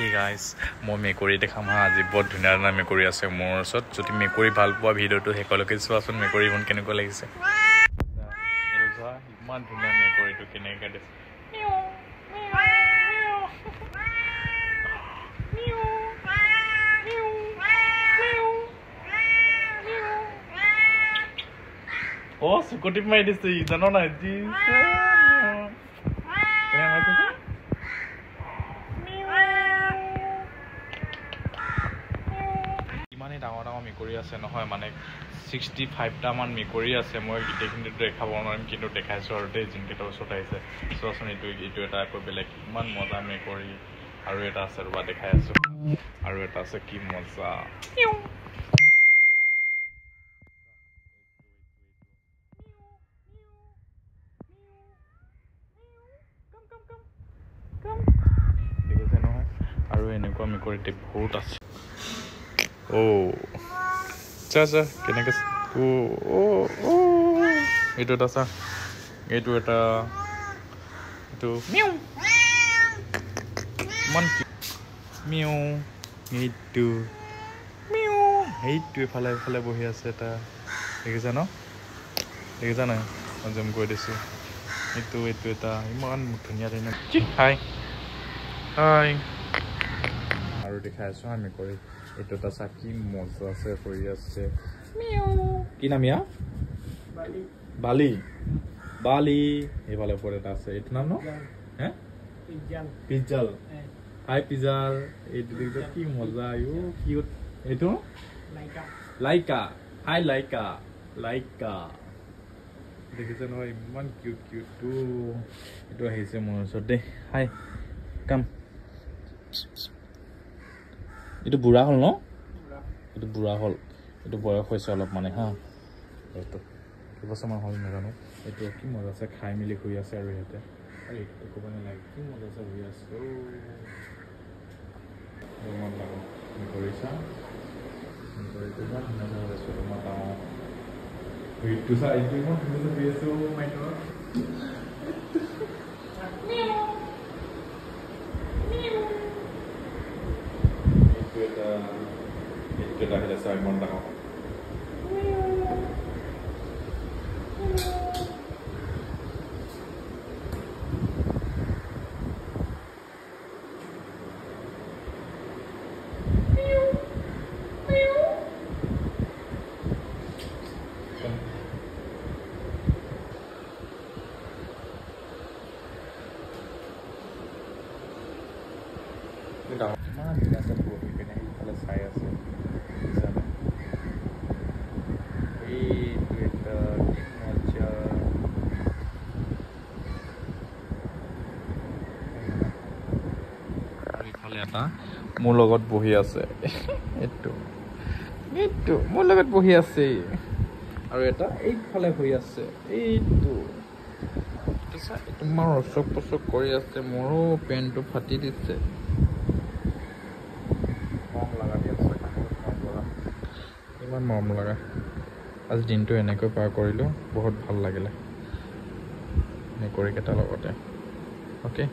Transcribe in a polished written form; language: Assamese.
হে গাইজ, মই মেকুৰী দেখাম হা। আজি বৰ ধুনীয়া ধুনীয়া মেকুৰী আছে মোৰ ওচৰত। যদি মেকুৰী ভাল পোৱা ভিডিঅ'টো শেষলৈকে চোৱাচোন, মেকুৰীখন কেনেকুৱা লাগিছে। ইমান ধুনীয়া মেকুৰীটো কেনেকৈ দিছে। অ' চুকুটিপ মাৰি দিছে জান নাই? ইমানেই ডাঙৰ ডাঙৰ মেকুৰী আছে নহয়, মানে 65টামান মেকুৰী আছে। মই গোটেইখিনিতো দেখাব নোৱাৰিম, কিন্তু দেখাইছোঁ আৰু দেই, যোনকেইটা ওচৰত আহিছে। চোৱাচোন, এইটো এটা আকৌ বেলেগ, ইমান মজা মেকুৰী। আৰু এটা আছে, ৰ'বা দেখাই আছোঁ। আৰু এটা আছে, কি মজা। দেখিছে নহয়? আৰু এনেকুৱা মেকুৰী বহুত আছে। অ' চা চা কেনেকৈ, অ' অ' অ' এইটো এটা চা, এইটো এটা, এইটো ইমান মিউ, এইটো মিউ, সেইটো এইফালে এইফালে বহি আছে এটা, দেখিছা ন? দেখিছা নাই? মই জুম কৰি দিছোঁ। এইটো এইটো এটা ইমান ধুনীয়া ধুনীয়া। হাই হাই। আৰু দেখাই আছোঁ আমি কৰি। এইটো এটা চা, কি মজা আছে, কৰি আছে। কি নাম ইয়াৰ? বালি। বালি। এইফালে ওপৰত এটা আছে, এইটো নাম ন? হে, পিজ্জাল। হাই পিজ্জাল। এইটো দেখিছা কি মজা, কি এইটো? লাইকা। হাই লাইকা, লাইকা। দেখিছে নহয়, ইমান কিউট কিউটটো। এইটো আহিছে মোৰ ওচৰত দেই। হাই কাম। এইটো বুঢ়া হ'ল ন? এইটো বুঢ়া হ'ল, এইটো বয়স হৈছে অলপ মানে হা। এইটো কেইবছৰমান হ'ল নাজানো। এইটো কি মজা আছে, খাই মেলি শুই আছে। আৰু সিহঁতে, আৰু এইটো ক'ব নালাগে, কি মজা আছে, শুই আছে। ইমান ডাঙৰ মেকুৰী চা, মেকুৰীটো ইমান ধুনীয়া হৈ আছে, ইমান ডাঙৰ। এইটো চা, এইটো ইমান ধুনীয়া শুই আছে। অ' মাই গড। এইটো এটা আহিলে চা, ইমান ডাঙৰ। ইমান ধুনীয়া আছে, বহি পিনে সেইফালে চাই আছে। এইটো এটা কি মজা। আৰু ইফালে এটা মোৰ লগত বহি আছে, এইটো এইটো মোৰ লগত বহি আছে। আৰু এটা এইফালে শুই আছে, এইটো ইমান ৰচক পচক কৰি আছে, মোৰো পেণ্টটো ফাটি দিছে। মৰম লগা, ইমান মৰম লগা। আজি দিনটো এনেকৈ পাৰ কৰিলোঁ, বহুত ভাল লাগিলে মেকুৰীকেইটাৰ লগতে। অ'কে।